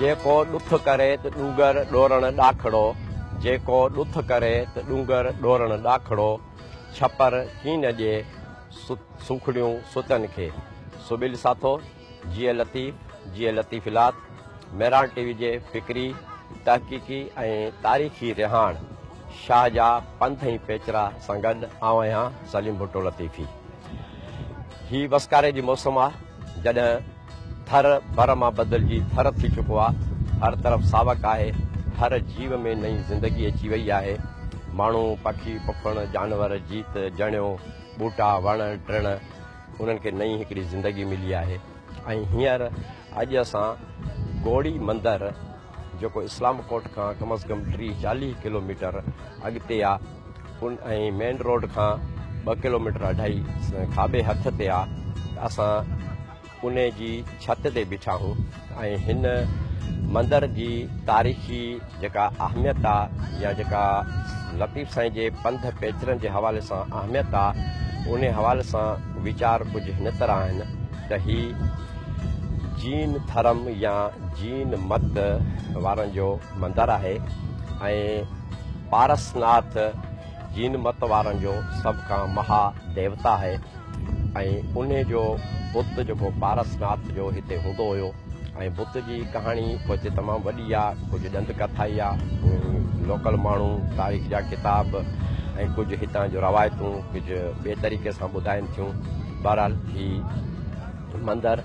جيڪو ڏٿ ڪري ته ڏونگر ڏورڻ ڏاکڙو، جيڪو ڏٿ ڪري ته ڏونگر ڏورڻ ڏاکڙو، ڇپر ڪين ڏي سوکڙيون ستن کي. سبيل ساٿو، جيئي لطيف، جيئي لطيفلات، مهراڻ ٽي وي جي فڪري، تحقيقي ۽ تاريخي رهاڻ شاهه جا پنڌ ۽ پيچرا سان گڏ آئون آهيان سليم ڀٽو لطيفي. هي وسڪاري جي موسم آ جڏهن ٿر بر مان بدلجي ٿر ٿي چڪو آ. هر طرف ساوڪ آهي. هر جيو ۾ نئين زندگي اچي وئي آهي. ماڻهو، پکي، پکڻ، جانور، جيت، جڻيو، ٻوٽا، وڻ، ٽڻ انهن کي نئين هڪڙي زندگي ملي آهي ۽ هينئر اڄ اسان گوڙي مندر جيڪو اسلام ڪوٽ کان ڪم از ڪم ٽيهه چاليهه ڪلو ميٽر اڳتي آ ان ۽ مين روڊ کان ٻه ڪلو ميٽر اڍائي کاٻي هٿ تي آ اسان ان جي ڇت تي بيٺا آهيون ۽ هن مندر جي تاريخي جيڪا اهميت آ يا جيڪا لطيف سائين جي پنڌ پيچرن جي حوالي سان اهميت آ ان حوالي سان ويچار ڪجهه هن طرح آهن ته هي جين ڌرم يا جين مت وارن جو مندر آهي ۽ پارسناٿ جين مت وارن جو سڀ کان مها ديوتا آهي ۽ انهي جو بت جيڪو پارسناٿ جو هتي هوندو هيو ۽ بت جي ڪهاڻي پوئتي تمام وڏي آ ڪجهه ڏند ڪٿائي آ لوڪل ماڻهو تاريخ جا ڪتاب ۽ ڪجهه هتان جو روايتون ڪجهه ٻئي طريقي سان ٻڌائين ٿيون بهرحال هي مندر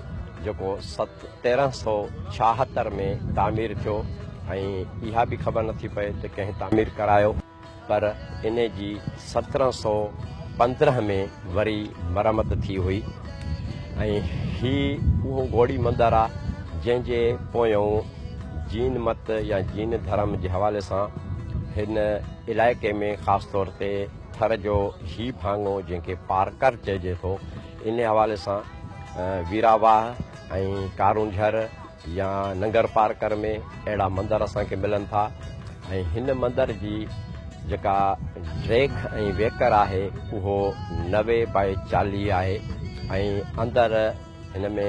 جيڪو 1376 ۾ تعمير ٿيو ۽ اها به خبر نٿي پئي ته ڪنهن تعمير ڪرايو پر ان جي 1715 ۾ وري مرمت ٿي هئي ۽ هي اهو گوڙي مندر آ جنهن جي پويون جين مت يا جين ڌرم جي حوالي سان هن علائقي ۾ خاص طور تي ٿر جو هي ڀاڱو جنهن کي پارڪر چئجي ٿو ان حوالي سان ويرا واهه ۽ ڪارونجهر يا ننگر پارڪر ۾ اهڙا مندر اسان کي ملن ٿا ۽ هن مندر جي جيڪا ڊيگهه ۽ ويڪر آهي اهو 90 بائي 40 آهي ۽ اندر هن ۾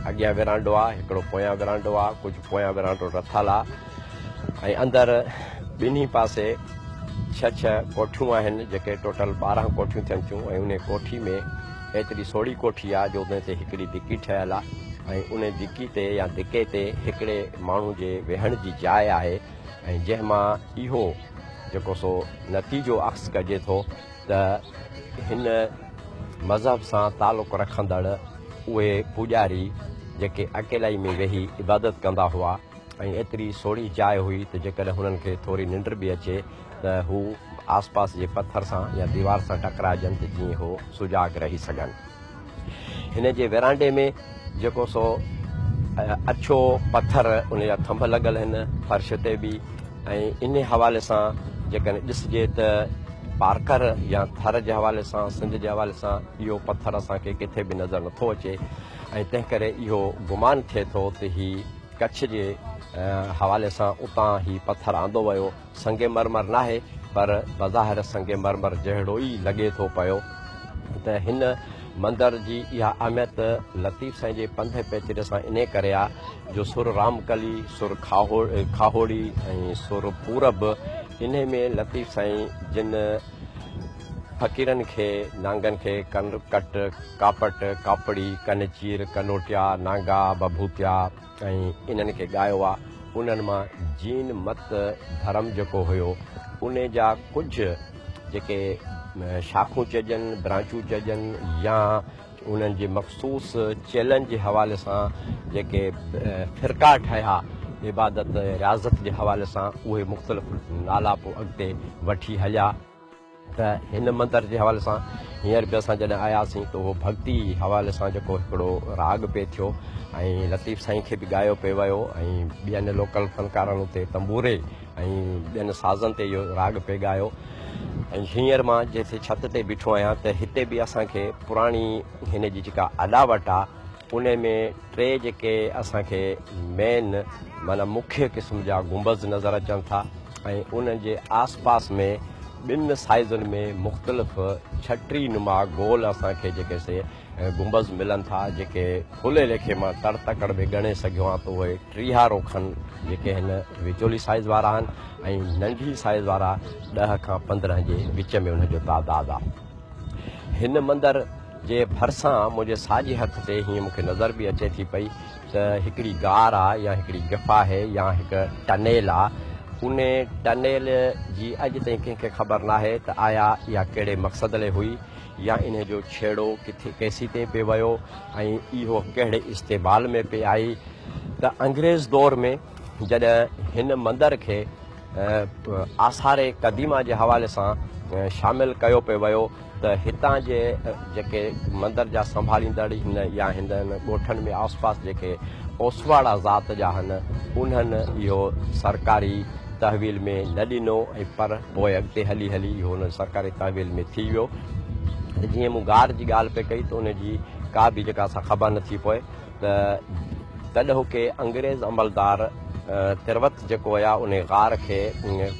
اڳيان ورانڊو آهي هڪڙو پويان ورانڊو آهي ڪجهه پويان ورانڊو رٿل آهي ۽ اندر ٻنهي پاسي ڇهه ڇهه ڪوٺيون آهن جيڪي ٽوٽل 12 ڪوٺيون ٿين ٿيون ۽ انهي ڪوٺي ۾ ايتري سوڙهي ڪوٺي آ جو ان تي هڪڙي دڪي ٺهيل آ ۽ ان دڪي تي يا دڪي تي هڪڙي ماڻهو جي ويهڻ جي جاء آهي ۽ جنهن مان اهو جيڪو سو نتيجو اخذ ڪجي ٿو ته هن مذهب سان تعلق رکندڙ اهي پوڄاري جيڪي اڪيلائي ۾ ويهي عبادت ڪندا هئا ۽ ايتري سوڙهي جاء هئي ته جيڪڏهن هنن کي ٿوري ننڊ به اچي ته هو آس پاس جي پٿر سان يا ديوار سان ٽڪرائجن ته جيئن هو سجاڳ رهي سگهن. هن جي ورانڊي ۾ جيڪو سو اڇو پٿر ان جا ٿنڀ لڳل هن فرش تي به ۽ انهي حوالي سان جيڪڏهن ڏسجي ته پارڪر يا ٿر جي حوالي سان سنڌ جي حوالي سان اهو پٿر اسان کي ڪٿي به نظر نٿو اچي ۽ تنهن ڪري اهو گمان ٿئي ٿو ته هي ڪڇ جي حوالي سان اتان هي پٿر آندو ويو. سنگ مرمر ناهي پر بظاهر سنگ مرمر جهڙو ئي لڳي ٿو پيو ته هن مندر جي اها اهميت لطيف سائين جي پنڌ پيچري سان انهي ڪري آ جو سر رامڪلي، سر کاهوڙي ۽ سر پورب انهي ۾ لطيف سائين جن فقيرن کي نانگن کي ڪن ڪٽ، ڪاپٽ، ڪاپڙي، ڪن چير، ڪنوٽيا، نانگا، بڀوتيا ۽ انهن کي ڳايو آ. انهن مان جين مت ڌرم جيڪو هيو انهي جا ڪجهه جيڪي شاخون چئجن، برانچون چئجن يا انهن جي مخصوص چيلن جي حوالي سان جيڪي فرقا ٺهيا عبادت ۽ رياضت جي حوالي سان اهي مختلف نالا پوء اڳتي وٺي هليا ته هن مندر جي حوالي سان هينئر به اسان جڏهن آياسين ته اهو ڀڳتي حوالي سان جيڪو هڪڙو راڳ پئي ٿيو ۽ لطيف سائين کي به ڳايو پئي ويو ۽ ٻين لوڪل فنڪارن اتي تنبوري ۽ ٻين سازن تي اهو راڳ پئي ڳايو ۽ هينئر مان جتي ڇت تي بيٺو آهيان ته هتي به اسان کي پراڻي هن جي جيڪا اڏاوٽ آ ان ۾ ٽي جيڪي اسان کي مين معنيٰ مکيه قسم جا گنبذ نظر اچن ٿا ۽ انهن جي آس پاس ۾ ٻن سائيزن ۾ مختلف ڇٽري نما گول اسان کي جيڪي سي گنبذ ملن ٿا جيڪي ٿلهي ليکي مان تڙ تڪڙ به ڳڻي سگهيو آهيان ته اهي ٽيهارو کن جيڪي هن وچولي سائيز وارا آهن ۽ ننڍي سائيز وارا ڏهه کان 15 جي وچ ۾ انهن جو تعداد آهي. هن مندر جي ڀرسان منهنجي ساڄي هٿ تي هيئن مون کي نظر به اچي ٿي پئي ته هڪڙي غار آهي يا هڪڙي گفا آهي يا هڪ ٽنيل آهي. ان ٽنيل جي اڄ تائين ڪنهن کي خبر ناهي ته آيا اها ڪهڙي مقصد لئي هئي. يا انهي جو ڇيڙو ڪٿي ڪيسيتائين پئي ويو ۽ اهو ڪهڙي استعمال ۾ پئي آئي ته انگريز دور ۾ جڏهن هن مندر کي آثار قديمه جي حوالي سان شامل ڪيو پئي ويو ته هتان جي جيڪي مندر جا سنڀاليندڙ هن يا هنن ڳوٺن ۾ آس پاس جيڪي اوسواڙا ذات جا هن انهن اهو سرڪاري تحويل ۾ نه ڏنو ۽ پر پوء اڳتي هلي هلي اهو ان سرڪاري تحويل ۾ ٿي ويو ته جيئن مون غار جي ڳالهه پئي ڪئي ته ان جي ڪا به جيڪا سا خبر نه ٿي پوي ته تڏهوڪي انگريز عملدار تروت جيڪو هيا ان غار کي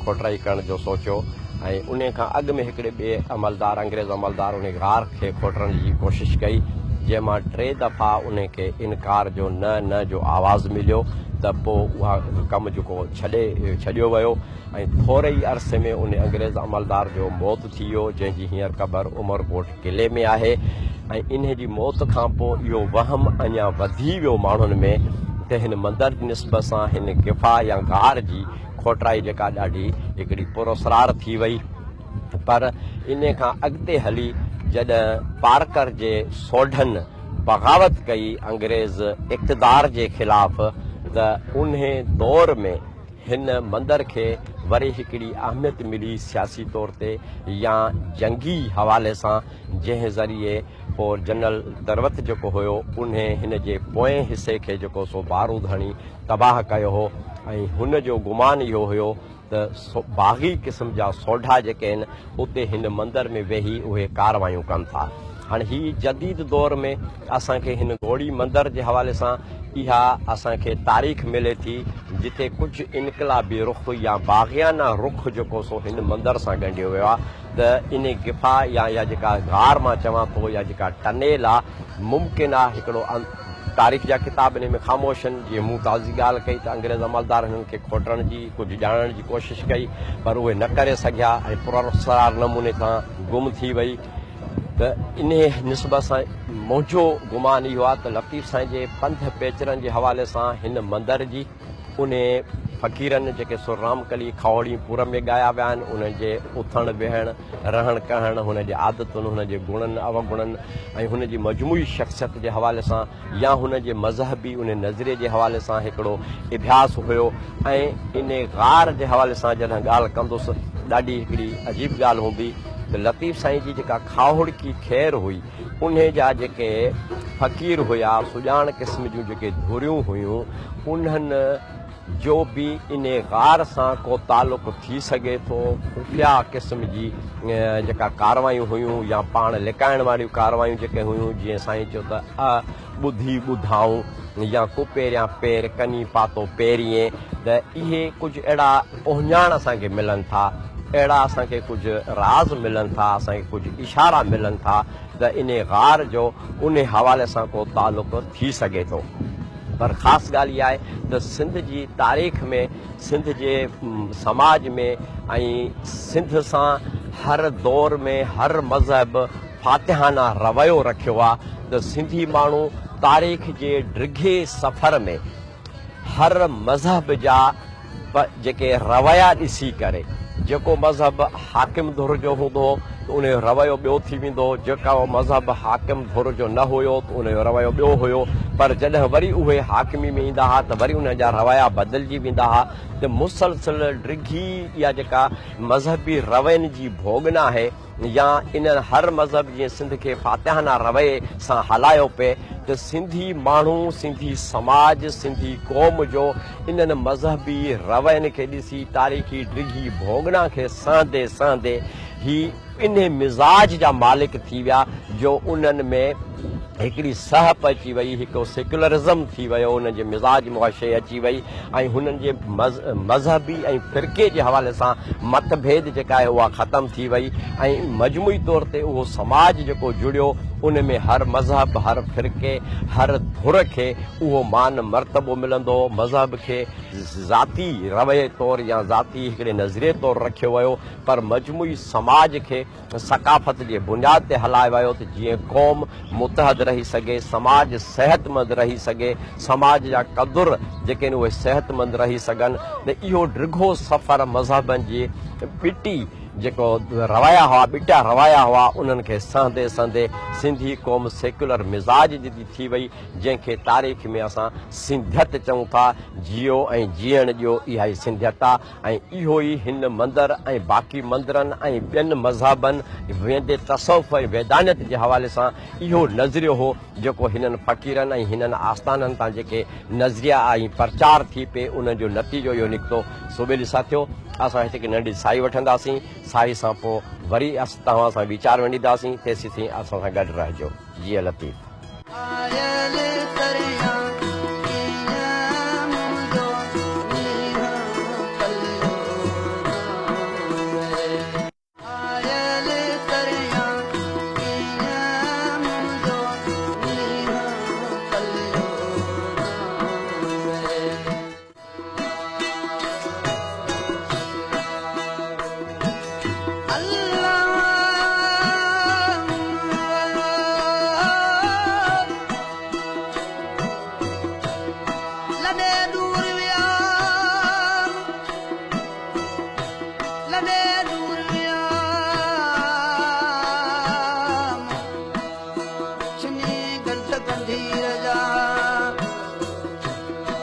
کوٽرائي ڪرڻ جو سوچيو ۽ ان کان اڳ ۾ هڪڙي ٻئي عملدار انگريز عملدار ان غار کي کوٽرڻ جي ڪوشش ڪئي جنهن مان ٽي دفعا ان کي انڪار جو نه نه جو آواز مليو ته پوء اها ڪم جيڪو ڇڏي ڇڏيو ويو ۽ ٿوري ئي عرصي ۾ ان انگريز عملدار جو موت ٿي ويو، جنهن جي هينئر قبر عمرڪوٽ قلعي ۾ آهي ۽ انهي جي موت کان پوء اهو وهم اڃا وڌي ويو ماڻهن ۾ ته هن مندر جي نسبت سان هن گفا يا غار جي کوٽرائي جيڪا ڏاڍي هڪڙي پراسرار ٿي وئي پر انهي کان اڳتي هلي جڏهن پارڪر جي سوڍن بغاوت ڪئي انگريز اقتدار جي خلاف ته انهي دور ۾ هن مندر کي وري هڪڙي اهميت ملي سياسي طور تي يا جنگي حوالي سان جنهن ذريعي پوء جنرل تروت جيڪو هيو انهي هن جي پوئين حصي کي جيڪو سو بارود هڻي تباهه ڪيو هو ۽ هن جو گمان اهو هيو ته باغي قسم جا سوڍا جيڪي آهن اتي هن مندر ۾ ويهي اهي ڪاروايون ڪن ٿا. هاڻي هي جديد دور ۾ اسان کي هن گهوڙي مندر جي حوالي سان اها اسان کي تاريخ ملي ٿي جتي ڪجهه انقلابي رخ يا باغيانه رخ جيڪو سو هن مندر سان ڳنڍيو ويو آهي ته انهي گفا يا اها جيڪا غار مان چوان ٿو يا جيڪا ٽنيل آهي ممڪن آهي هڪڙو تاريخ جا ڪتاب انهي ۾ خاموش آهن جيئن مون تازي ڳالهه ڪئي ته انگريز عملدار هنن کي کوٽڻ جي ڪجهه ڄاڻڻ جي ڪوشش ڪئي پر اهي نه ڪري سگهيا ۽ پراسرار نموني سان گم ٿي وئي. ته انهيء نسبت سان منهنجو گمان اهو آهي ته لطيف سائين جي پنڌ پيچرن جي حوالي سان هن مندر جي انهي فقيرن جيڪي سر رامڪلي کاهوڙي پور ۾ ڳايا ويا آهن انهن جي اٿڻ ويهڻ رهڻ ڪهڻ هن جي عادتن هن جي گڻن اوگڻن ۽ هن جي مجموعي شخصيت جي حوالي سان يا هن جي مذهبي ان نظريي جي حوالي سان هڪڙو اڀياس هيو ۽ ان غار جي حوالي سان جڏهن ڳالهه ڪندس ڏاڍي هڪڙي عجيب ڳالهه هوندي ته لطيف سائين جي جيڪا کاهوڙڪي خير هئي انهي جا جيڪي فقير هيا سڄاڻ قسم جون جيڪي ڌريون هيون انهن جو به انهي غار سان ڪو تعلق ٿي سگهي ٿو، خفيه قسم جي جيڪا ڪاروايون هيون يا پاڻ لڪائڻ واريون ڪاروايون جيڪي هيون، جيئن سائين چيو ته ا ٻڌي ٻڌائون يا ڪو پيريان پير ڪني پاتو پيرين ته اهي ڪجهه اهڙا اهڃاڻ اسان کي ملن ٿا، اهڙا اسان کي ڪجهه راز ملن ٿا، اسان کي ڪجهه اشارا ملن ٿا ته انهي غار جو انهي حوالي سان ڪو تعلق ٿي سگهي ٿو. پر خاص ڳالهه اها آهي ته سنڌ جي تاريخ ۾ سنڌ جي سماج ۾ ۽ سنڌ سان هر دور ۾ هر مذهب فاتحانه رويو رکيو آ ته سنڌي ماڻهو تاريخ جي ڊگهي سفر ۾ هر مذهب جا جيڪي رويا ڏسي ڪري جيڪو مذهب حاڪم ڌر جو هوندو هو ته ان جو رويو ٻيو ٿي ويندو هو، جيڪو مذهب حاڪم ڌر جو نه هيو ته ان جو رويو ٻيو هيو پر جڏهن وري اهي حاڪمي ۾ ايندا ها ته وري انهن جا رويا بدلجي ويندا ها ته مسلسل ڊگهي اها جيڪا مذهبي روين جي ڀوڳنا آهي يا انهن هر مذهب جيئن سنڌ کي فاتحانه رويي سان هلايو پئي ته سنڌي ماڻهو، سنڌي سماج، سنڌي قوم جو انهن مذهبي روين کي ڏسي تاريخي ڊگهي ڀوڳنا کي سهندي سهندي هي انهي مزاج جا مالڪ ٿي ويا جو انهن ۾ هڪڙي سهپ اچي وئي، هڪ سيڪيولرزم ٿي ويو، انهن جي مزاج ۾ اها شيء اچي وئي ۽ هنن جي مذهبي ۽ فرقي جي حوالي سان مت ڀيد جيڪا آهي اها ختم ٿي وئي ۽ مجموعي طور تي اهو سماج جيڪو جڙيو ان ۾ هر مذهب، هر فرقي، هر ڌر کي اهو مان مرتبو ملندو هو، مذهب کي ذاتي رويي طور يا ذاتي هڪڙي نظريي طور رکيو ويو پر مجموعي سماج کي ثقافت جي بنياد تي هلايو ويو ته جيئن قوم متحد رهي سگهي، سماج صحتمند رهي سگهي، سماج جا قدر جيڪي آهن اهي صحتمند رهي سگهن ته اهو ڊگهو سفر مذهبن جي ٻٽي جيڪو رويا هئا، ٻٽا رويا هئا، انهن کي سهندي سهندي سنڌي قوم سيڪيولر مزاج جي ٿي وئي، جنهن کي تاريخ ۾ اسان سنڌيت چئون ٿا، جيئو ۽ جيئڻ ڏيو اها ئي سنڌيت آ. ۽ اهو ئي هن مندر ۽ باقي مندرن ۽ ٻين مذهبن ويندي تصوف ۽ ويدانيت جي حوالي سان اهو نظريو هو جيڪو هنن فقيرن ۽ هنن آستانن تان جيڪي نظريا ۽ پرچار ٿي پئي انهن جو نتيجو اهو نڪتو. سو ٻيلي ساٿيو اسان هتي هڪ ننڍي ساهي وٺنداسين ساهي سان پوء وري توهان سان ويچار ونڊينداسين تيسيتائين اسان سان گڏ رهجو. جيئي لطيف. آيل تريان ڪيئن منهنجو نينهن پليو ري. آيل تريان ڪيئن منهنجو نينهن پليو ري.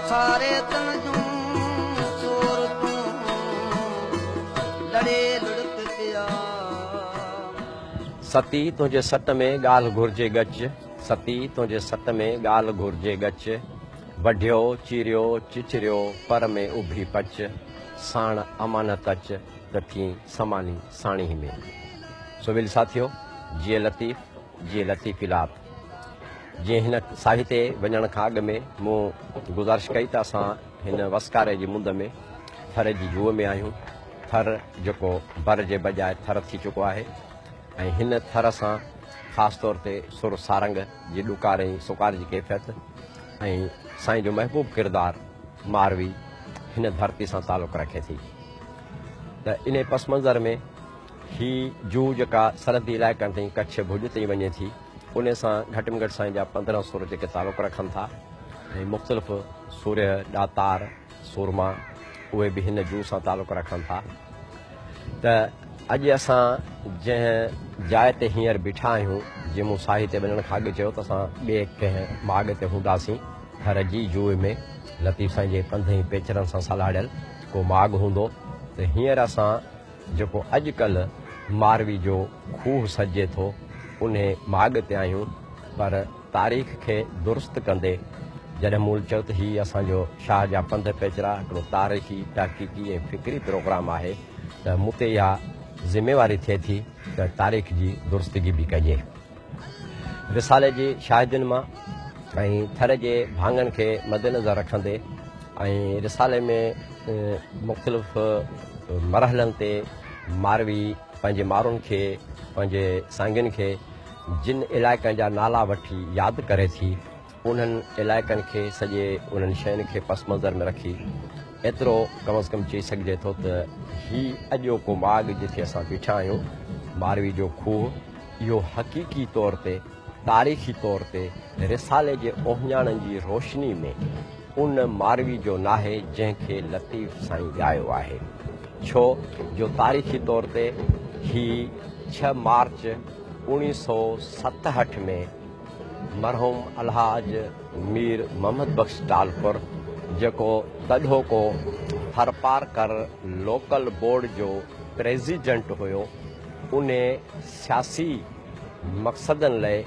ساري تن جون صورتون لڙي لڙڪ پيا. ستي تنهنجي سٽ ۾ ڳالهه گهرجي ڳچ، ستي تنهنجي سٽ ۾ ڳالهه گهرجي ڳچ، وڍيو، چيريو، چچريو، پر ۾ اڀي پچ، ساڻ امانت اچ، ته ٿئين سماني ساڻيهه ۾. سويل ساٿيو، جيئي لطيف، جيئي لطيفي لات. جيئن هن ساهي تي وڃڻ کان اڳ ۾ مون گذارش ڪئي ته اسان هن وسڪاري جي مند ۾ ٿر جي جوء ۾ آهيون. ٿر جيڪو بر جي بجاء ٿر ٿي چڪو آهي ۽ هن ٿر سان خاص طور تي سر سارنگ جي ڏڪار ۽ سڪار جي ڪيفيت ۽ سائين جو محبوب ڪردار ماروي هن ڌرتي سان تعلق رکي ٿي ته انهي پس منظر ۾ هي جوء جيڪا سرحدي علائقن تائين ڪڇ ڀڄ تائين وڃي ٿي انهي سان گهٽ ۾ گهٽ سائين جا 15 سر جيڪي تعلق رکن ٿا ۽ مختلف سورهيه، ڏاتار، سورما اهي به هن جوء سان تعلق رکن ٿا ته اڄ اسان جنهن جاء تي هينئر بيٺا آهيون جيئن مون ساهي تي وڃڻ کان اڳ چيو ته اسان ٻئي ڪنهن ماڳ تي هونداسين ٿر جي جوء ۾ لطيف سائين جي پنڌ ۽ پيچرن سان سلهاڙيل ڪو ماڳ هوندو ته هينئر اسان جيڪو اڄ ڪلهه ماروي جو کوهه سڏجي ٿو، انهي ماڳ تي آهيون، پر تاريخ کي درست ڪندي جڏهن مون چيو ته هي اسان جو شاهه جا پنڌ پيچرا هڪڙو تاريخي، تحقيقي ۽ فڪري پروگرام آهي ته مون تي اها ذميواري ٿئي ٿي ته تاريخ جي درستگي به ڪجي. رسالي جي شاهدين مان ۽ ٿر جي ڀاڱن کي مدنظر رکندي ۽ رسالي ۾ مختلف مرحلن تي ماروي پنهنجي مارون کي پنهنجي سانگين کي جن علائقن جا نالا وٺي ياد ڪري ٿي انهن علائقن کي سڄي انهن شين کي پس منظر ۾ رکي ايترو ڪم از ڪم چئي سگهجي ٿو ته هي اڄوڪو ماڳ جتي اسان بيٺا آهيون، ماروي جو کوهه، اهو حقيقي طور تي، تاريخي طور تي رسالي جي اهڃاڻن جي روشني ۾ ان ماروي جو ناهي جنهن کي لطيف سائين ڳايو آهي. ڇو جو تاريخي طور تي هي ڇهه مارچ 1967 ۾ مرحوم الحاج مير محمد بخش ٽالپر جيڪو تڏهوڪو ٿرپارڪر لوڪل بورڊ جو پريزيڊنٽ هيو انهي سياسي مقصدن لئه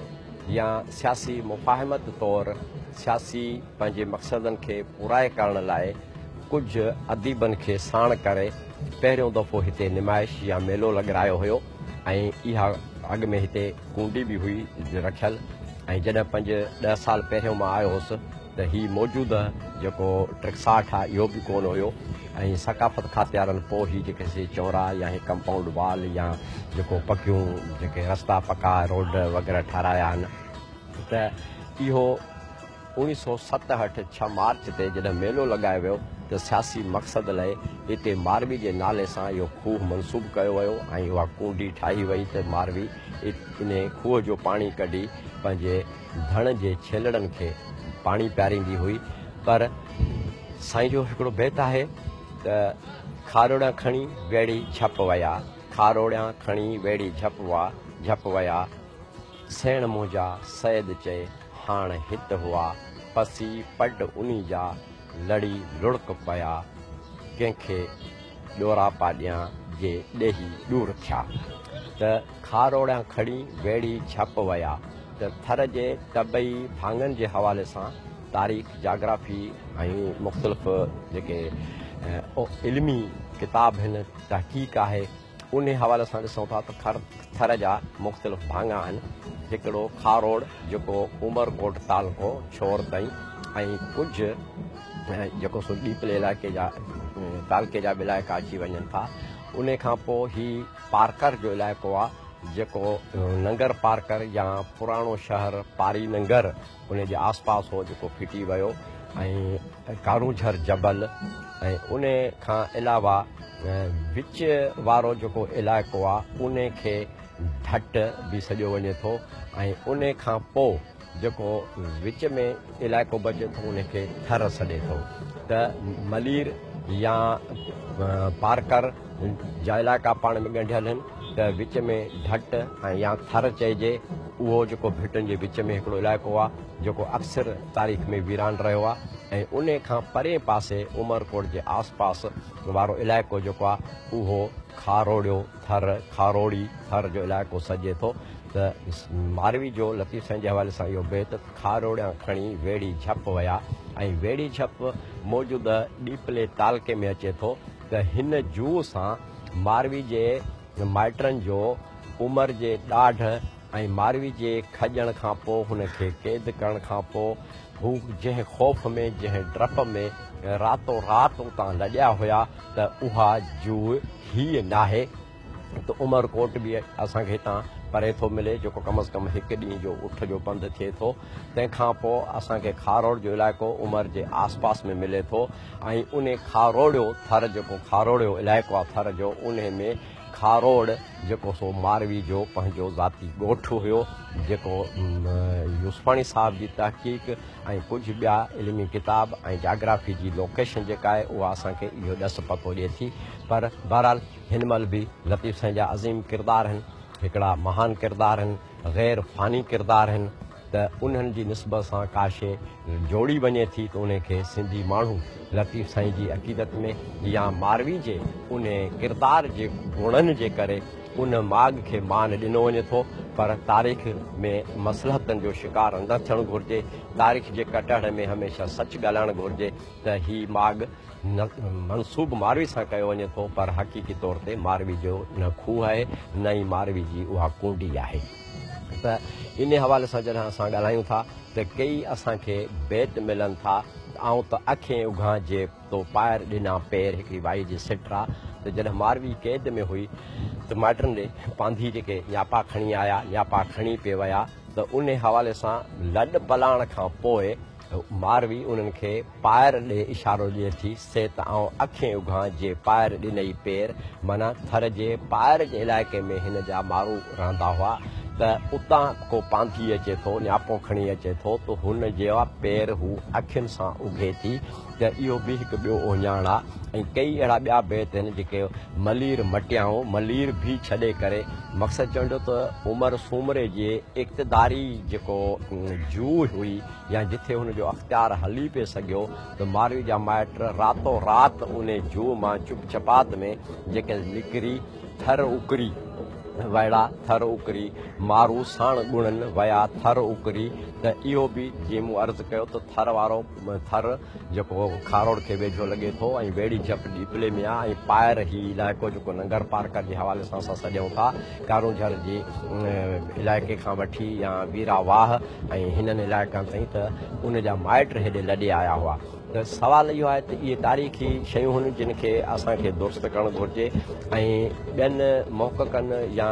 يا سياسي مفاهمت طور سياسي پنهنجي مقصدن کي پورائي ڪرڻ لاء ڪجهه اديبن کي ساڻ ڪري پهريون دفعو هتي نمائش يا ميلو لڳرايو هيو ۽ اها اڳ ۾ هتي ڪونڊي به هئي رکيل ۽ جڏهن پنج ڏهه سال پهريون مان آيو هوس ته هي موجوده جيڪو ٽڪساٺ آهي اهو به ڪونه هيو ۽ ثقافت کاتي وارن پوء هي جيڪي سي چونرا يا هي ڪمپائونڊ وال يا جيڪو پڪيون جيڪي رستا پڪا روڊ وغيره ٺهرايا آهن ته اهو 1967 ڇهه مارچ تي جڏهن ميلو لڳايو ويو ته سياسي مقصد لئه اتي ماروي جي نالي سان اهو کوهه منسوب ڪيو ويو ۽ اها ڪونڊي ٺاهي وئي ته ماروي انهي کوهه جو پاڻي ڪڍي پنهنجي ڌڻ جي ڇيلڙن کي پاڻي پياريندي هئي پر سائين جو هڪڙو بيت آهي ته کاروڙيان کڻي ويڙهي جهپ ويا کاروڙيان کڻي ويڙهي جهپ ويا سيڻ منهنجا سيد چئي هاڻ هت هئا، پسي پڊ انهي جا لڙي لڙڪ پيا، ڪنهن کي ڏوراپا ڏيان جي ڏيهي ڏور ٿيا. ته کاروڙيان کڻي ويڙهي جهپ ويا. ته ٿر جي طبعي ڀاڱن جي حوالي سان تاريخ، جاگرافي ۽ مختلف جيڪي علمي ڪتاب هن تحقيق آهي، انهي حوالي سان ڏسون ٿا ته ٿر جا مختلف ڀاڱا آهن. هڪڙو کاروڙ جيڪو عمرڪوٽ تعلقو ڇور تائين ۽ ڪجهه جيڪو سو ڏيپلي علائقي جا تعلقي جا به علائقا اچي وڃن ٿا. انهي کان پوء هي پارڪر جو علائقو آهي جيڪو ننگر پارڪر يا پراڻو شهر پاري ننگر ان جي آس پاس هو جيڪو ڦٽي ويو ۽ ڪارونجهر جبل ۽ ان کان علاوه وچ وارو جيڪو علائقو آ ان کي ڍٽ به سڏيو وڃي ٿو ۽ ان کان پو جيڪو وچ ۾ علائقو بچي ٿو ان کي ٿر سڏي ٿو ته ملير يا پارڪر جا علائقا پاڻ ۾ ڳنڍيل آهن ته وچ ۾ ڍٽ ۽ يا ٿر چئجي اهو جيڪو ڀٽن جي وچ ۾ هڪڙو علائقو آ جيڪو اڪثر تاريخ ۾ ويران رهيو آ ۽ انهي کان پرئين پاسي عمرڪوٽ جي آس پاس وارو علائقو جيڪو آ اهو کاروڙيو ٿر، کاروڙي ٿر جو علائقو سڏجي ٿو ته ماروي جو لطيف سائين جي حوالي سان اهو بيت ته کاروڙيان کڻي ويڙهي جهپ ويا ۽ ويڙهي جهپ موجوده ڏيپلي تعلقي ۾ اچي ٿو ته هن جوء سان ماروي جي مائٽن جو عمر جي ڏاڍ ۽ ماروي جي کڄڻ کان پوء هن کي قيد ڪرڻ کان پوء هو جنهن خوف ۾ جنهن ڊپ ۾ راتو رات اتان لڏيا هيا ته اها جوء هيء ناهي ته عمر ڪوٽ به اسان کي هتان پري ٿو ملي جيڪو ڪم از ڪم هڪ ڏينهن جو اٺ جو پنڌ ٿئي ٿو تنهن کان پوء اسان کي کاروڙ جو علائقو عمر جي آس پاس ۾ ملي ٿو ۽ انهي کاروڙيو ٿر جيڪو کاروڙيو علائقو آهي ٿر جو انهي ۾ کاروڙ جيڪو سو ماروي جو پنهنجو ذاتي ڳوٺ هيو جيڪو يوسفاڻي صاحب جي تحقيق ۽ ڪجهه ٻيا علمي ڪتاب ۽ جاگرافي جي لوڪيشن جيڪا آهي اها اسان کي اهو ڏس پتو ڏئي ٿي پر بهرحال هن مهل به لطيف سائين جا عظيم ڪردار آهن هڪڙا مهان ڪردار آهن غير فاني ڪردار آهن ته انهن جي نسبت سان ڪا شيء جوڙي وڃي ٿي ته انهي کي سنڌي ماڻهو لطيف سائين جي عقيدت ۾ يا ماروي جي انهي ڪردار جي گڻن جي ڪري ان ماڳ کي مان ڏنو وڃي ٿو پر تاريخ ۾ مصلحتن جو شڪار نه ٿيڻ گهرجي تاريخ جي ڪٽهڙي ۾ هميشه سچ ڳالهائڻ گهرجي ته هي ماڳ منسوب ماروي سان ڪيو وڃي ٿو پر حقيقي طور تي ماروي جو نه کوهه آهي نه ئي ماروي جي اها ڪونڊي آهي ته انهي حوالي سان جڏهن اسان ڳالهايون ٿا ته ڪيئي اسان کي بيت ملن ٿا ته آئون ته اکين اگهان جي تو پائر ڏنا پير هڪڙي وائي جي سٽ آ ته جڏهن ماروي قيد ۾ هئي ته مائٽن ڏي پانڌي جيڪي نياپا کڻي آيا نياپا کڻي پي ويا ته انهي حوالي سان لڏ پلاڻ کان پوء ماروي انهن کي پائر ڏي اشارو ڏئي ٿي، سي ته آئون اکين اگهان جي پائر ڏنئي پير، معنيٰ ٿر جي پائر جي علائقي ۾ هن جا مارو رهندا هئا ته اتان ڪو پانڌي اچي ٿو، نياپو کڻي اچي ٿو ته هن جا پير هو اکين سان اگهي ٿي ته اهو به هڪ ٻيو اهڃاڻ آ ۽ ڪيئي اهڙا ٻيا بيت آهن جيڪي ملير مٽيائون، ملير به ڇڏي ڪري مقصد چوڻ جو ته عمر سومري جي اقتداري جيڪو جوء هئي يا جٿي هن جو اختيار هلي پئي سگهيو ته ماروي جا مائٽ راتو رات انهي جوء مان چپ چپات ۾ جيڪي نڪري ٿر اڪري ويڙا ٿر اڪري مارو ساڻ ڳڻن ويا ٿر اڪري ته اهو به جيئن مون عرض ڪيو ته ٿر وارو ٿر جيڪو کاروڙ کي ويجهو لڳي ٿو ۽ ويڙهي جهپ ڏيپلي ۾ آ ۽ پائر هي علائقو جيڪو ننگر پارڪر جي حوالي سان اسان سڏيون ٿا ڪارونجهر جي علائقي کان وٺي يا ويرا واهه ۽ هنن علائقن تائين ته ان جا مائٽ هيڏي لڏي آيا هئا ته سوال اهو آهي ته اهي تاريخي شيون هن جن کي اسان کي درست ڪرڻ گهرجي ۽ ٻين محققن يا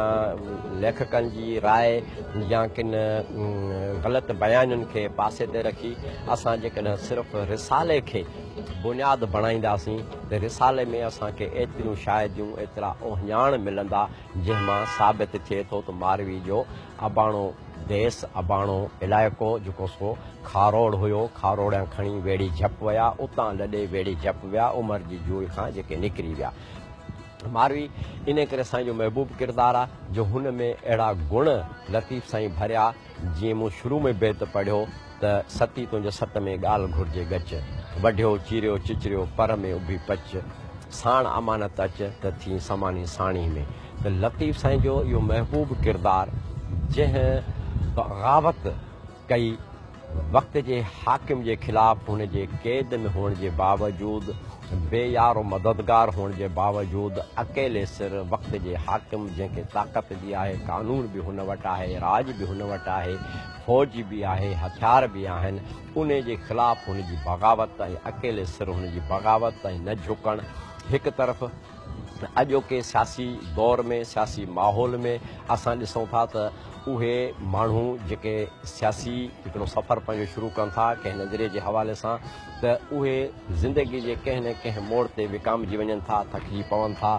ليکڪن جي راء يا ڪن غلط بيانين کي پاسي تي رکي اسان جيڪڏهن صرف رسالي کي بنياد بڻائينداسين ته رسالي ۾ اسان کي ايتريون شاهديون ايترا اهڃاڻ ملندا جنهن مان ثابت ٿئي ٿو ته ماروي جو اباڻو ديس، اباڻو علائقو جيڪو سو کاروڙ هيو، کاروڙيان کڻي ويڙهي جهپ ويا، اتان لڏي ويڙهي جهپ ويا، عمر جي جوء کان جيڪي نڪري ويا. ماروي انهي ڪري سائين جو محبوب ڪردار آ جو هن ۾ اهڙا گڻ لطيف سائين ڀريا، جيئن مون شروع ۾ بيت پڙهيو ته ستي تنهنجي ست ۾ ڳالهه گهرجي ڳچ، وڍيو چيريو چچريو پر ۾ اڀي پچ، ساڻ امانت اچ ته ٿين سماني ساڻيهه ۾. ته لطيف سائين جو اهو محبوب ڪردار جنهن بغاوت ڪئي، وقت جي حاڪم جي خلاف هن جي قيد ۾ هئڻ جي باوجود، بي يار و مددگار هئڻ جي باوجود اڪيلي سر وقت جي حاڪم جنهن کي طاقت به آهي، قانون به هن وٽ آهي، راڄ به هن وٽ آهي، فوج به آهي، هٿيار به آهن، انهي جي خلاف هن جي بغاوت ۽ اڪيلي سر هن جي بغاوت ۽ نه جهڪڻ هڪ طرف اڄوڪي سياسي دور ۾ سياسي ماحول ۾ اسان ڏسون ٿا ته اهي ماڻهو جيڪي سياسي هڪڙو سفر پنهنجو شروع ڪن ٿا ڪنهن نظريي جي حوالي سان ته اهي زندگي جي ڪنهن نه ڪنهن موڙ تي وڪامجي وڃن ٿا، ٿڪجي پون ٿا،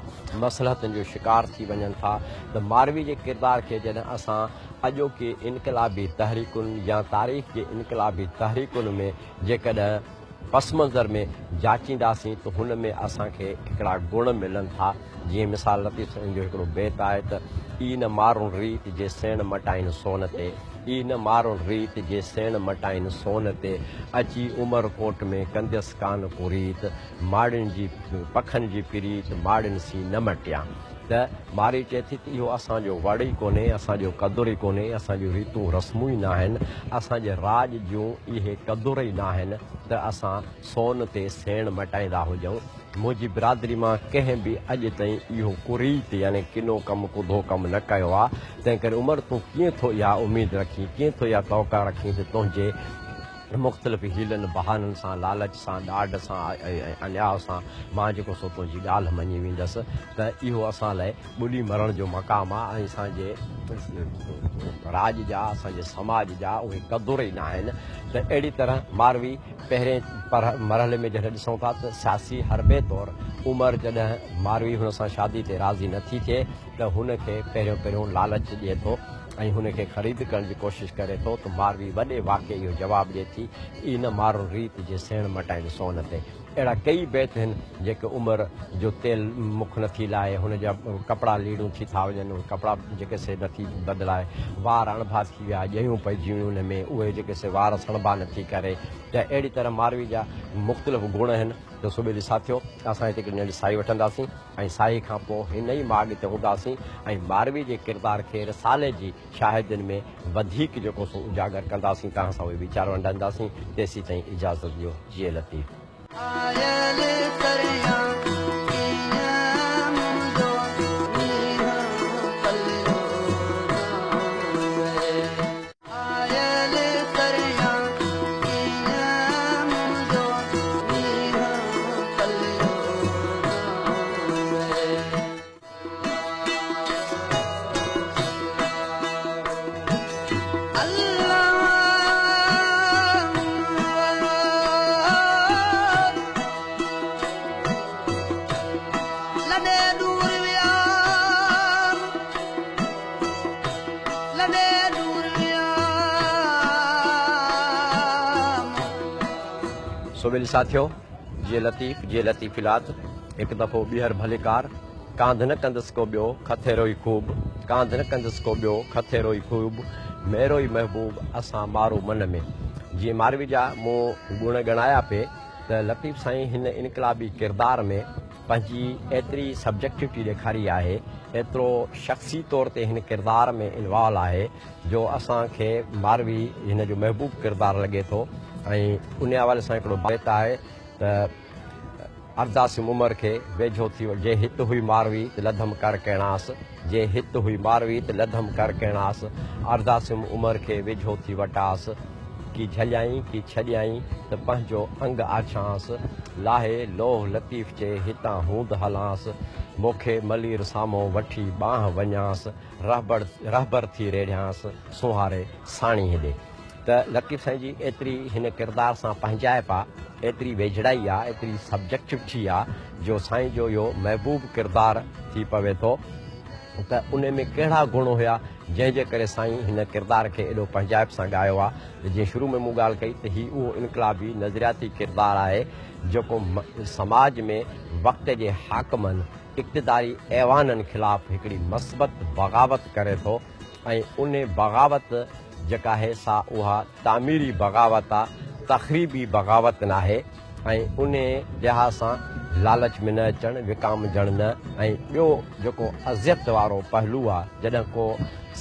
مصلحتن جو شڪار ٿي وڃن ٿا ته ماروي جي ڪردار کي جڏهن اسان اڄوڪي انقلابي تحريڪن يا تاريخ جي انقلابي تحريڪن ۾ جيڪڏهن پس منظر ۾ جاچينداسين ته هن ۾ اسان کي هڪڙا گڻ ملن ٿا، جيئن مثال لطيف سائين جو هڪڙو بيت آهي ته، اي نه مارون ريت جي سيڻ مٽائين سون تي، اي نه مارون ريت جي سيڻ مٽائين سون تي، اچي عمر ڪوٽ ۾ ڪنديس ڪان ڪريت، ماڙين جي پکن جي پريت ماڙين سين نه مٽيان. ته مارئي چئي ٿي ته اهو اسان جو وڙ ئي ڪونهي، اسان جو قدر ئي ڪونهي، اسان جون ريتون رسمون ئي ناهن، اسان جي راڄ جون اهي قدر ئي ناهن ته اسان سون تي سيڻ مٽائيندا هجون. منهنجي برادري مان ڪنهن به اڄ تائين اهو ڪريت يعني ڪنو ڪم ڪڌو ڪم نه ڪيو آ، تنهنڪري عمر تون ڪيئن ٿو اها اميد رکين، ڪيئن ٿو اها توقع رکين ته تنهنجي مختلف حيلن بهانن سان، لالچ سان، ڏاڍ سان ۽ انياء سان مان جيڪو سو تنهنجي ڳالهه مڃي ويندس ته اهو اسان لاء ٻڏي مرڻ جو مقام آ ۽ اسان جي راڄ جا، اسان جي سماج جا اهي قدر ئي ناهن ته اهڙي طرح ماروي پهرين مرحلي ۾ جڏهن ڏسون ٿا ته سياسي حربي طور عمر جڏهن ماروي هن سان شادي تي راضي نه ٿي ٿئي ته هن کي پهريون پهريون لالچ ڏئي ٿو ۽ هن کي خريد ڪرڻ جي ڪوشش ڪري ٿو ته ماروي وڏي واقعي اهو جواب ڏئي ٿي ته اي نه مارون ريت جي سيڻ مٽائين سون تي. اهڙا ڪيئي بيت هن جيڪي عمر جو تيل مک نه ٿي لائي، هن جا ڪپڙا ليڙون ٿي ٿا وڃن، اهي ڪپڙا جيڪي سي نه ٿي بدلائي، وار اڻڀا ٿي ويا، ڄئيون پئجي ويون ان ۾ اهي جيڪي سي وار سڻڀا نه ٿي ڪري ته اهڙي طرح ماروي جا مختلف گڻ هن ته سٻيلي ساٿيو اسان هتي هڪڙي ننڍي ساهي وٺنداسين. ۽ ساهي کان پوء هن ئي ماڳ تي هونداسين ۽ ماروي جي ڪردار کي رسالي جي شاهدين ۾ وڌيڪ جيڪو سو اجاگر ڪنداسين، توهان سان اهي ويچار ونڊنداسين، تيسيتائين اجازت ڏيو. جيئي لطيف. آيل ڪريان ڪيئن منهنجو نينهن پليو رانء. آيل ڪريان ڪيئن منهنجو نينهن پليو رانء. الله. سويل ساٿيو، جيئي لطيف، جيئي لطيفيلات، هڪ دفعو ٻيهر ڀليڪار، ڪانڌ نه ڪندس ڪو ٻيو، کٿيرو ئي خوب، ڪانڌ نه ڪندس ڪو ٻيو، کٿيرو ئي خوب، ميرو ئي محبوب، اسان مارو من ۾. جيئن ماروي جا مون گڻ ڳڻايا پئي ته لطيف سائين هن انقلابي ڪردار ۾ پنهنجي ايتري سبجيڪٽوٽي ڏيکاري آهي، ايترو شخصي طور تي هن ڪردار ۾ انوالو آهي جو اسان کي ماروي هن جو محبوب ڪردار لڳي ٿو ۽ ان حوالي سان هڪڙو بيت آهي ته ارداسيم عمر کي ويجهو ٿي جي هت هئي ماروي ته لڌم ڪر ڪيڻاس جي هت هئي ماروي ته لڌم ڪر ڪيڻاس ارداسيم عمر کي ويجهو ٿي وٽاس ڪي جهليائين ڪي ڇڏيائين ته پنهنجو انگ آڇانس لاهي لوهه لطيف چئي هتان هوند هلانس موکي ملير سامهون وٺي ٻانهن وڃانس رهبر رهبر ٿي ريڙهيانس سونهاري ساڻيهه ڏي ته لطيف سائين جي ايتري هن ڪردار سان پنهنجائپ آ، ايتري ويجهڙائي آ، ايتري سبجيڪٽوٽي آ جو سائين جو اهو محبوب ڪردار ٿي پوي ٿو ته ان ۾ ڪهڙا گڻ هيا جنهن جي ڪري سائين هن ڪردار کي ايڏو پنهنجائپ سان ڳايو آ ته جيئن شروع ۾ مون ڳالهه ڪئي ته هي اهو انقلابي نظرياتي ڪردار آهي جيڪو سماج ۾ وقت جي حاڪمن اقتداري ايوانن خلاف هڪڙي مثبت بغاوت ڪري ٿو ۽ انهي بغاوت جيڪا آهي سا اها تعميري بغاوت آ، تخريبي بغاوت ناهي ۽ انهي لحاظ سان لالچ ۾ نه اچڻ، وڪامجڻ نه ۽ ٻيو جيڪو اذيت وارو پهلو آ، جڏهن ڪو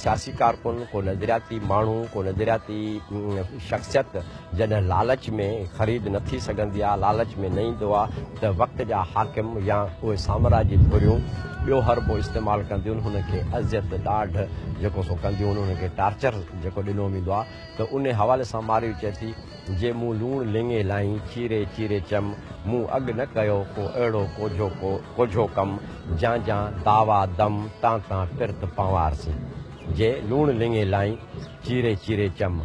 سياسي ڪارڪن، ڪو نظرياتي ماڻهو، ڪو نظرياتي شخصيت جڏهن لالچ ۾ خريد نه ٿي سگهندي آ، لالچ ۾ نه ايندو آ ته وقت جا حاڪم يا اهي سامراجي ڌريون ٻيو حربو استعمال ڪنديون هن کي اذيت، ڏاڍ جيڪو سو ڪنديون هن کي ٽارچر جيڪو ڏنو ويندو آ ته انهي حوالي سان مارئي چئي ٿي، جي مون لوڻ لڱي لائين، چيري چيري چم، مون اڳ نه ڪيو ڪو اهڙو ڪوجهو ڪوجهو ڪم، جان جان دعويٰ دم، تان تان پرت پنوار سين. جي لوڻ لڱي لائين، چيري چيري چم.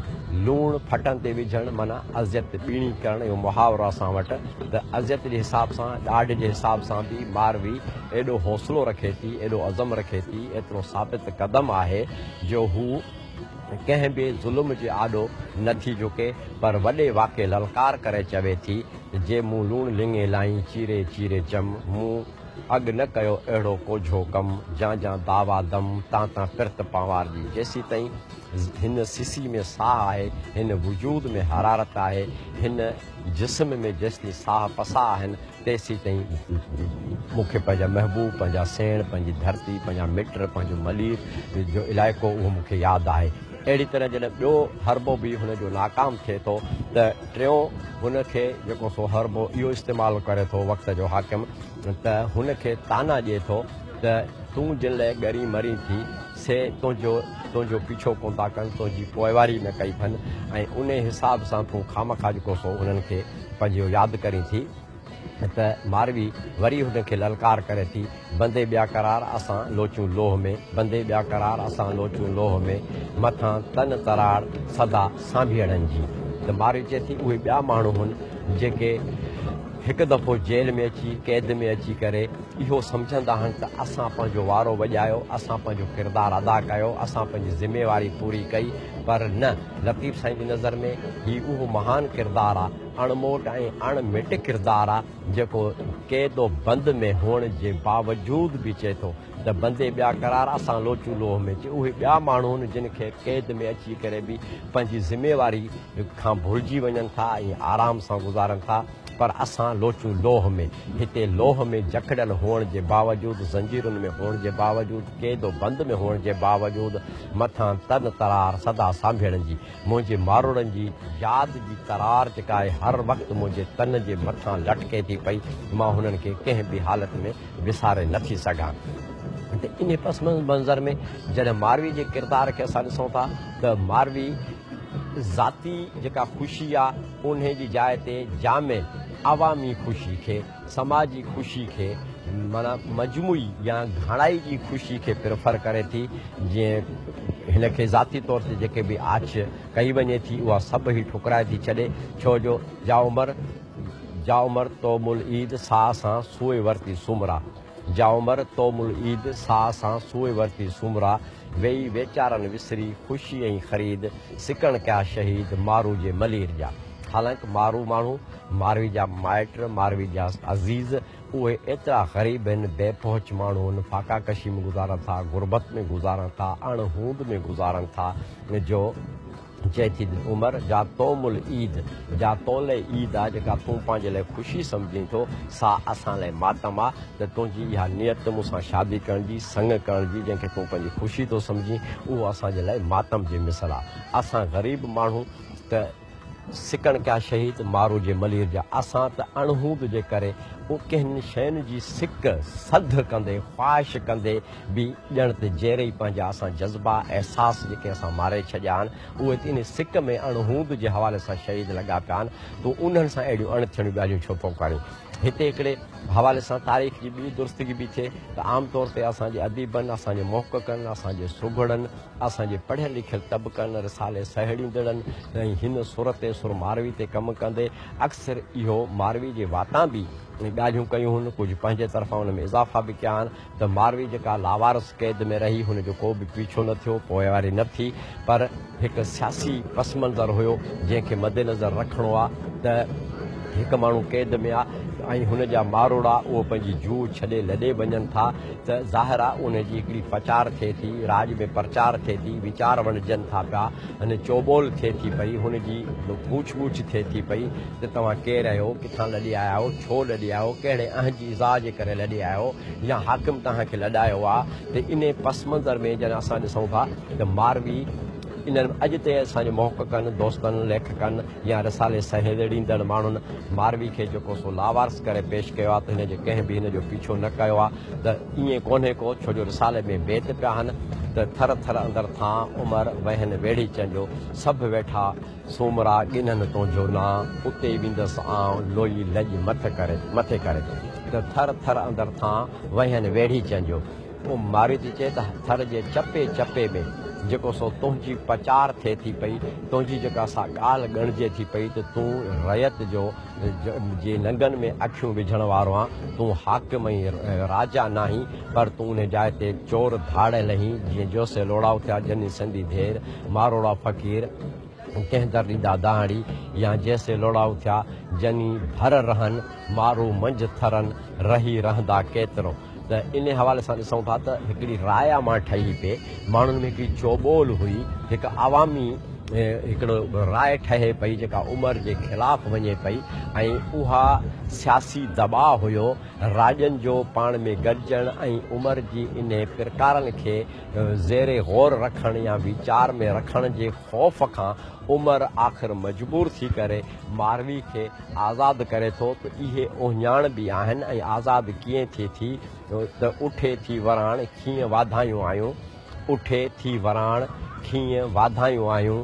لوڻ ڦٽن تي وجهڻ معنيٰ اذيت ٻيڻي ڪرڻ اهو محاورو اسان وٽ ته اذيت جي حساب سان ڏاڍ جي حساب سان به ماروي ايڏو حوصلو رکي ٿي، ايڏو عزم رکي ٿي، ايترو ثابت قدم آهي جو هو ڪنهن به ظلم جي آڏو نه ٿي جهڪي پر وڏي واڪي للڪار ڪري چوي ٿي ته جي مون لوڻ لڱي لائين چيري چيري چم، مون اڳ نه ڪيو اهڙو ڪوجهو ڪم، جان جان دعويٰ دم، تان تان پرت پنوار جي. جيسيتائين هن سسي ۾ ساهه آهي، هن وجود ۾ حرارت آهي، هن جسم ۾ جيستائين ساهه پساهه آهن، تيسيتائين مون کي پنهنجا محبوب، پنهنجا سيڻ، پنهنجي ڌرتي، پنهنجا مٽ، پنهنجو ملير جو علائقو اهو مون کي ياد آهي. اهڙي طرح جڏهن ٻيو حربو به هن جو ناڪام ٿئي ٿو ته ٽيون هن کي جيڪو سو حربو اهو استعمال ڪري ٿو وقت جو حاڪم ته هن کي طعنا ڏئي ٿو ته تون جن لئه ڳرين مرين ٿي سي تنهنجو تنهنجو پيڇو ڪونه ٿا ڪن تنهنجي پوئواري نه ڪئي اٿن ۽ انهي حساب سان تون خامخواه جيڪو سو انهن کي پنهنجو ياد ڪرين ٿي. ته ماروي وري هن کي للڪار ڪري ٿي، بندي ٻيا قرار اسان لوچون لوهه ۾، بندي ٻيا قرار اسان لوچون لوهه ۾، مٿان تن تراڙ سدا سانڀيئڙن جي. ته ماروي چئي ٿي، اهي ٻيا ماڻهو هن جيڪي هڪ دفعو جيل ۾ اچي، قيد ۾ اچي ڪري اهو سمجهندا آهن ته اسان پنهنجو وارو وڄايو، اسان پنهنجو ڪردار ادا ڪيو، اسان پنهنجي ذميواري پوري ڪئي، پر نه، لطيف سائين جي نظر ۾ هي اهو مهان ڪردار آ، اڻموٽ ۽ اڻ مٽ ڪردار آ جيڪو قيد و بند ۾ هئڻ جي باوجود به چئي ٿو ته بندي ٻيا قرار اسان لوچون لوهه ۾ چي اهي ٻيا ماڻهو هن جن کي قيد ۾ اچي ڪري به پنهنجي ذميواري کان ڀلجي وڃن ٿا ۽ آرام سان گذارن ٿا پر اسان لوچون لوهه ۾ هتي لوهه ۾ جڪڙيل هئڻ جي باوجود زنجيرن ۾ هئڻ جي باوجود قيد و بند ۾ هئڻ جي باوجود مٿان تن ترار سدا سانڀيڙن جي منهنجي ماروئڙن جي ياد جي ترار جيڪا آهي هر وقت منهنجي تن جي مٿان لٽڪي ٿي پئي، مان هنن کي ڪنهن به حالت ۾ وساري نه ٿي سگهان. ته انهي پس منظر ۾ جڏهن ماروي جي ڪردار کي اسان ڏسون ٿا ته ماروي ذاتي جيڪا خوشي آ انهي جي جاء تي جامع عوامي خوشي کي سماجي خوشي کي معنيٰ مجموعي يا گهڻائي جي خوشي کي پريفر ڪري ٿي، جيئن هن کي ذاتي طور تي جيڪي به آڇ ڪئي وڃي ٿي اها سڀ هي ٺڪرائي ٿي ڇڏي، ڇو جو جا عمر جا عمر تو مل عيد ساء سان سوئي ورتي سومرا جا عمر تو مل عيد ساء سان سوئي ورتي سومرا ويئي ويچارن وسري خوشي ۽ خريد سڪڻ ڪيا شهيد مارو جي ملير جا. حالانڪ مارو ماڻهو، ماروي جا مائٽ، ماروي جا عزيز اهي ايترا غريب آهن، بي پهچ ماڻهو آهن، فاقا ڪشي ۾ گذارن ٿا، غربت ۾ گذارن ٿا، اڻ هوند ۾ گذارن ٿا جو چئي ٿي عمر جا تو مل عيد، جا تو لئه عيد آ، جيڪا تون پنهنجي لئه خوشي سمجهين ٿو، سا اسان لئه ماتم آ ته تنهنجي اها نيت مون سان شادي ڪرڻ جي، سڱ ڪرڻ جي، جنهن کي تون پنهنجي خوشي ٿو سمجهين، اهو اسان جي لئه ماتم جي مثل آ. اسان غريب ماڻهو ته سڪڻ ڪيا شهيد مارو جي ملير جا، اسان ته اڻهوند جي ڪري ڪنهن شين جي سڪ سڌ ڪندي، خواهش ڪندي به ڄڻ ته جيئري ئي پنهنجا اسان جذبا، احساس جيڪي اسان ماري ڇڏيا آهن، اهي ته انهي سڪ ۾ اڻهوند جي حوالي سان شهيد لڳا پيا آهن، تون انهن سان اهڙيون اڻ ٿيڻيون ڳالهيون ڇو ٿو ڪرين؟ هتي هڪڙي حوالي سان تاريخ جي ٻي درستگي به ٿئي ته عام طور تي اسان جي اديبن، اسان جي محققن، اسان جي سگهڙن، اسان جي پڙهيل لکيل طبقن، رسالي سهيڙيندڙن ۽ هن سر تي سر ماروي تي ڪم ڪندي اڪثر اهو ماروي جي واتان به ڳالهيون ڪيون هن، ڪجهه پنهنجي طرفان ان ۾ اضافا به ڪيا آهن ته ماروي جيڪا لاوارث قيد ۾ رهي هن جو ڪو به پيڇو نه ٿيو، پوئواري نه ٿي پر هڪ سياسي پس منظر هيو جنهن کي مدنظر رکڻو آ ته هڪ ماڻهو قيد ۾ آ ۽ هن جا ماروئڙا اهو پنهنجي جوء ڇڏي لڏي وڃن ٿا ته ظاهر آ ان جي هڪڙي پچار ٿئي ٿي، راڄ ۾ پرچار ٿئي ٿي، ويچار ونڊجن ٿا پيا، هن چوٻول ٿئي ٿي پئي، هن جي پوڇ ڳوڇ ٿئي ٿي پئي ته توهان ڪير آهيو، ڪٿان لڏي آيا آهيو، ڇو لڏي آيا آهيو، ڪهڙي اهنج ايذاء جي ڪري لڏي آيا آهيو يا حاڪم توهان کي لڏايو آ ته انهي پس منظر ۾ جڏهن اسان ڏسون ٿا ته ماروي انهن اڄ تائين اسان جي محققن، دوستن، ليکڪن يا رسالي سهيڙيندڙ ماڻهن ماروي کي جيڪو سو لاوارث ڪري پيش ڪيو آ ته هن جي ڪنهن به هن جو پيڇو نه ڪيو آ ته ائين ڪونهي ڪو ڇو جو رسالي ۾ بيت پيا آهن ته ٿر ٿر اندر ٿان عمر وهن ويڙهيچن جو سڀ ويٺا سومرا ڳنهن تنهنجو نانء اتي ويندس آئون لوئي لڄ مٿ ڪري مٿي ڪري ته ٿر ٿر اندر ٿان وهين ويڙهيچن جو پوء مارئي ٿي چئي ته ٿر جي چپي چپي ۾ جيڪو سو تنهنجي پچار ٿئي ٿي پئي، تنهنجي جيڪا سا ڳالهه ڳڻجي ٿي پئي ته تون رعيت جو جي ننگن ۾ اکيون وجهڻ وارو آن، تون حاڪم ۽ راجا ناهين، پر تون انهي جاء تي چور ڌاڙيل هين، جيئن جوسي لوڙائو ٿيا، جني سندي ڌير، ماروئڙا فقير، ڪنهن در ڏيندا دانهڙي، يا جيسي لوڙائو ٿيا، جني ڀر رهن، مارو منجهه ٿرن، رهي رهندا ڪيترو. ته انهي حوالي سان ڏسون ٿا ته هڪڙي راء مان ٺهي پئي، ماڻهن ۾ هڪڙي چوٻول هئي، هڪ عوامي هڪڙو راء ٺهي پئي جيڪا عمر جي خلاف وڃي پئي ۽ اها سياسي دٻاء هيو راڄن جو پاڻ ۾ گڏجڻ ۽ عمر جي انهي پرڪارن کي زير غور رکڻ يا ويچار ۾ رکڻ جي خوف کان عمر آخر مجبور ٿي ڪري ماروي کي آزاد ڪري ٿو ته اهي اهڃاڻ به آهن ۽ آزاد ڪيئن ٿئي ٿي ته اٺي ٿي وراڻ کينء واڌايون آيون، اٺي ٿي وراڻ کينء واڌايون آيون،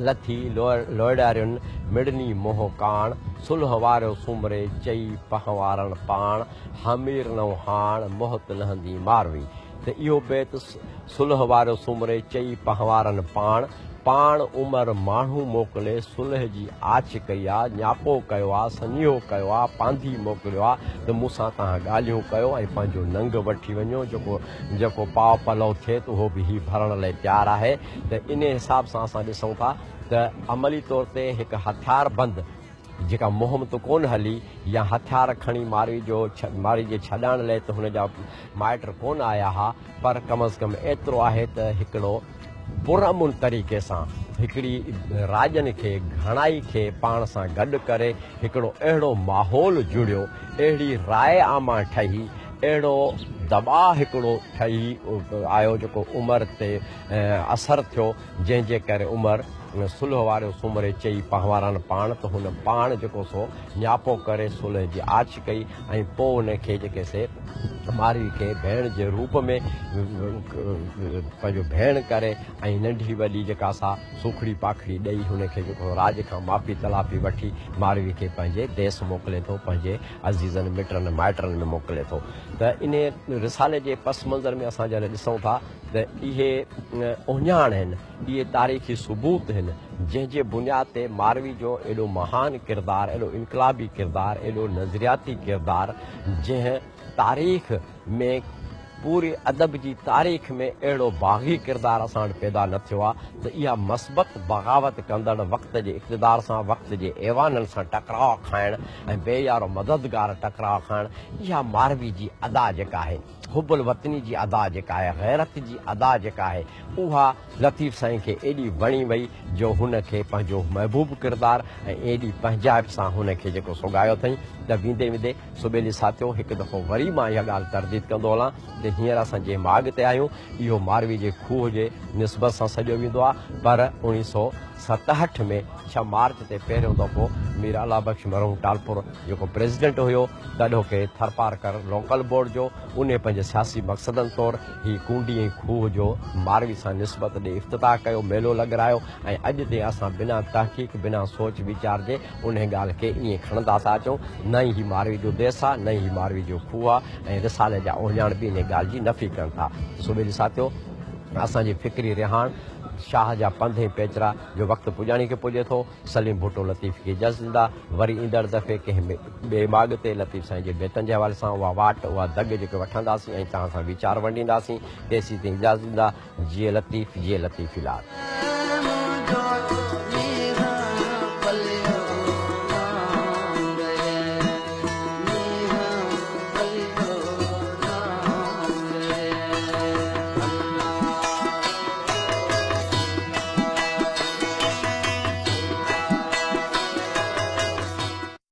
لٿي لوئڙارين مڙني منهن ڪاڻ، صلح واريو سومري چئي پنهوارڻ پاڻ، حمير نئون هاڻ مهت لهندي ماروي. ته اهو بيت صلح واريو سومري چئي پنهوارن پاڻ، پاڻ عمر ماڻهو موڪلي صلح جي آڇ ڪئي آ، نياپو ڪيو آ، سنيهو ڪيو آ، پانڌي موڪليو آ ته مون سان توهان ڳالهيون ڪيو ۽ پنهنجو ننگ وٺي وڃو، جيڪو جيڪو پاء پلئو ٿئي ته اهو به هي ڀرڻ لئي تيار آهي ته انهي حساب سان اسان ڏسون ٿا ته عملي طور تي هڪ هٿياربند جيڪا مهم ته ڪونه هلي يا هٿيار کڻي ماروي جو ماروي جي ڇڏائڻ لئي ته هن جا مائٽ ڪونه آيا ها پر ڪم از ڪم ايترو آهي ته هڪڙو پرامن طريقي سان هڪڙي راڄن کي گهڻائي کي پاڻ سان گڏ ڪري هڪڙو اهڙو ماحول جڙيو اهڙي راء عامه ٺهي اهڙو دٻاء هڪڙو ٺهي آيو جيڪو عمر تي اثر ٿيو جنهن جي ڪري عمر صلح واريو سومري چئي پنهواران پاڻ ته هن پاڻ جيڪو سو نياپو ڪري صلح جي آڇ ڪئي ۽ پوء ان کي جيڪي سي ماروي کي ڀيڻ جي روپ ۾ پنهنجو ڀيڻ ڪري ۽ ننڍي وڏي جيڪا سا سوکڙي پاکڙي ڏئي هن کي جيڪو راڄ کان معافي تلافي وٺي ماروي کي پنهنجي ديس موڪلي ٿو پنهنجي عزيزن مٽن مائٽن ۾ موڪلي ٿو ته انهي رسالي جي پس منظر ۾ اسان جڏهن ڏسون ٿا ته اهي اهڃاڻ آهن، اهي تاريخي ثبوت آهن، جنهن جي بنياد تي ماروي جو ايڏو مهان ڪردار، ايڏو انقلابي ڪردار، ايڏو نظرياتي ڪردار، جنهن تاريخ ۾ پوري ادب جي تاريخ ۾ اهڙو باغي ڪردار اسان وٽ پيدا نه ٿيو آهي ته اها مثبت بغاوت ڪندڙ وقت جي اقتدار سان وقت جي ايوانن سان ٽڪراء کائڻ ۽ بي يار و مددگار ٽڪراء کائڻ اها ماروي جي ادا جيڪا آهي حب الوطني جي ادا جيڪا آهي غيرت جي ادا جيڪا آهي اها لطيف سائين کي ايڏي وڻي وئي جو هن کي پنهنجو محبوب ڪردار ۽ ايڏي پنهنجائپ سان هن کي جيڪو سو ڳايو اٿئين ته ويندي ويندي سٻيلي ساٿيو هڪ دفعو وري مان اها ڳالهه ترديد ڪندو هلان ته هينئر اسان جنهن ماڳ تي آهيون اهو ماروي جي کوهه جي نسبت سان سڏيو ويندو آهي پر 1967 ۾ ڇهه مارچ تي پهريون دفعو مير الله بخش مرحوم ٽالپر جيڪو پريزيڊنٽ هيو تڏهوڪي ٿرپارڪر لوڪل بورڊ جو انهي پنهنجي سياسي مقصدن طور هي ڪونڊي ۽ کوهه جو ماروي سان نسبت ڏئي افتتاح ڪيو، ميلو لڳرايو ۽ اڄ تائين اسان بنا تحقيق، بنا سوچ ويچار جي انهي ڳالهه کي ائين کڻندا ٿا اچون، نه ئي هي ماروي جو ديس آ، نه ئي هي ماروي جو کوهه آ ۽ رسالي جا اهڃاڻ به انهي ڳالهه جي نفي ڪن ٿا. سوڀيلي ساٿيو! اسان جي فڪري رهاڻ شاهه جا پنڌ ۽ پيچرا جو وقت پڄاڻي کي پڄي ٿو. سليم ڀٽو لطيف کي جس ڏيندا. وري ايندڙ دفعي ڪنهن ٻئي ماڳ تي لطيف سائين جي بيتن جي حوالي سان اها واٽ، اها دڳ جيڪي وٺنداسين ۽ توهان سان ويچار ونڊينداسين. تيسين تائين اجازت ڏيندا. جيئي لطيف، جيئي لطيفي لات. منهنجو.